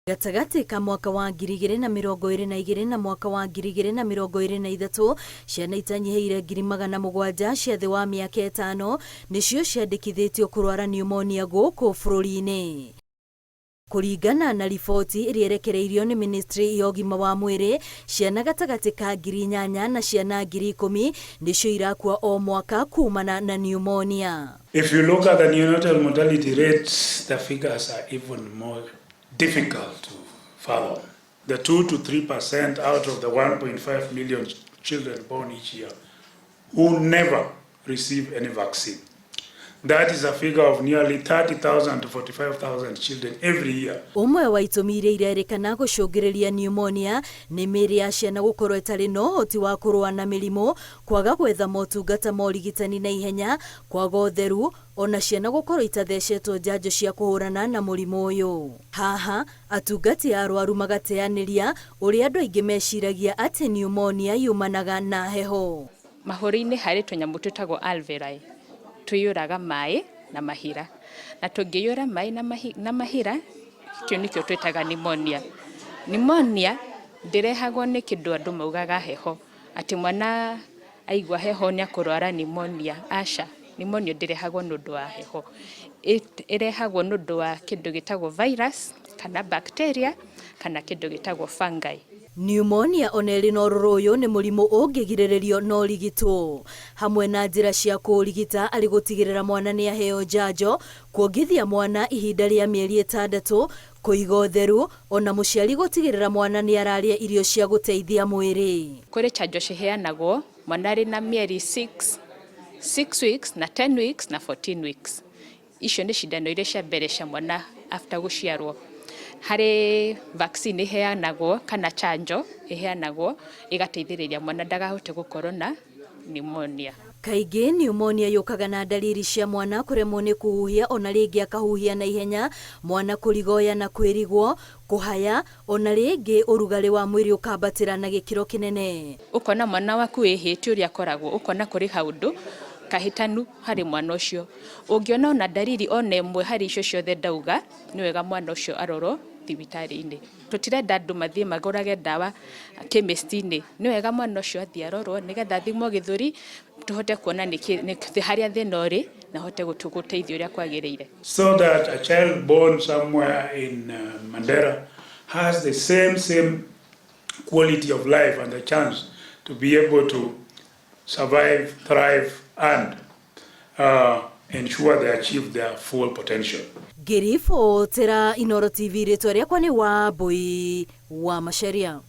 Gatagatĩ ka mwaka wa 2022 na mwaka wa 2023, ciana itanyihĩire 700,000 cia thĩ wa mĩaka 5 nĩcio ciandĩkithĩtio kũrwara pneumonia gũkũ bũrũri-inĩ. Kũringana na riboti ĩrĩa ĩrekereirio nĩ ministry ya ũgima wa mwĩrĩ, ciana gatagatĩ ka 8,000 na ciana 10,000 nĩcio irakua o mwaka kumana na pneumonia. If you look at the neonatal mortality rates, the figures are even more difficult to fathom. The 2 to 3% out of the 1.5 million children born each year who never receive any vaccine. That is a figure of nearly 30,000 to 45,000 children every year. Ũmwe wa itũmi iria irerĩkana gũcũngĩrĩria pneumonia nĩ mĩĩrĩ ya ciana gũkorwo ĩtarĩ na ũhoti wa kũrũa na mĩrimũ, kwaga gwetha motungata ma ũrigitani na ihenya, kwaga ũtheru, ona ciana gũkorwo itathecetwo njanjo cia kũhũrana na mũrimũ ũyũ. Haha, atungati a arwaru magateanĩria ũrĩa andũ aingĩ meciragia atĩ pneumonia yumanaga na heho. Mahũri-inĩ harĩ tũnyamũ twĩtagwo alveoli tũiyũraga maĩ na mahira, na tũngĩiyũra maĩ na mahira, kĩu nĩkĩo twĩtaga pneumonia. Pneumonia ndĩrehagwo nĩ kĩndũ andũ maugaga heho, atĩ mwana aigua heho nĩ akũrwara pneumonia. Aca, pneumonia ndĩrehagwo nĩ ũndũ wa heho, ĩrehagwo nĩ ũndũ wa kĩndũ gĩtagwo virus kana bacteria kana kĩndũ gĩtagwo fungi. Pneumonia ona ĩrĩ na ũrũrũ ũyũ nĩ mũrimũ ũngĩgirĩrĩrio na ũrigitwo. Hamwe na njĩra cia kũũrigita arĩ gũtigĩrĩra mwana nĩ aheo njanjo, kuongithia mwana ihinda rĩa mĩeri 6, kũiga ũtheru, ona mũciari gũtigĩrĩra mwana nĩ ararĩa irio cia gũteithia mwĩrĩ. Kũrĩ chanjo ciheanagwo mwana arĩ na mĩeri 6, 6 weeks na 10 weeks na 14 weeks. Icio nĩ cindano iria cia mbere cia mwana after gũciarwo. Harĩ vaccine ĩheanagwo kana chanjo ĩheanagwo ĩgateithĩrĩria mwana ndakahote gũkorwo na pneumonia. Kaingĩ pneumonia yũkaga na ndariri cia mwana kũremwo nĩ kũhuhia ona rĩngĩ akahuhia na ihenya, mwana kũrigoya na kwĩrigwo, kũhaya, ona rĩngĩ ũrugarĩ wa mwĩrĩ ũkambatĩra na gĩkĩro kĩnene. Ũkona mwana waku wĩhĩte ũrĩa akoragwo, ũkona kũrĩ kaũndũ kahĩtanu harĩ mwana ũcio. Ũngĩona ona ndariri ona ĩmwe harĩ icio ciothe ndauga, nĩ wega mwana ũcio arorwo thibitarĩ-inĩ. Tũtirenda andũ mathiĩ magũrage ndawa chemist-inĩ, nĩ wega mwana ũcio athiĩ arorwo nĩgetha athimwo gĩthũri tũhote kuona nĩkĩ harĩa thĩna ũrĩ na ahote gũteithio ũrĩa kwagĩrĩire. So that a child born somewhere in Mandera has the same quality of life and the chance to be able to survive, thrive, and ensure they achieve their full potential. Ngĩribotera Inooro TV, rĩtwa rĩakwa nĩ Wambui wa Macharia.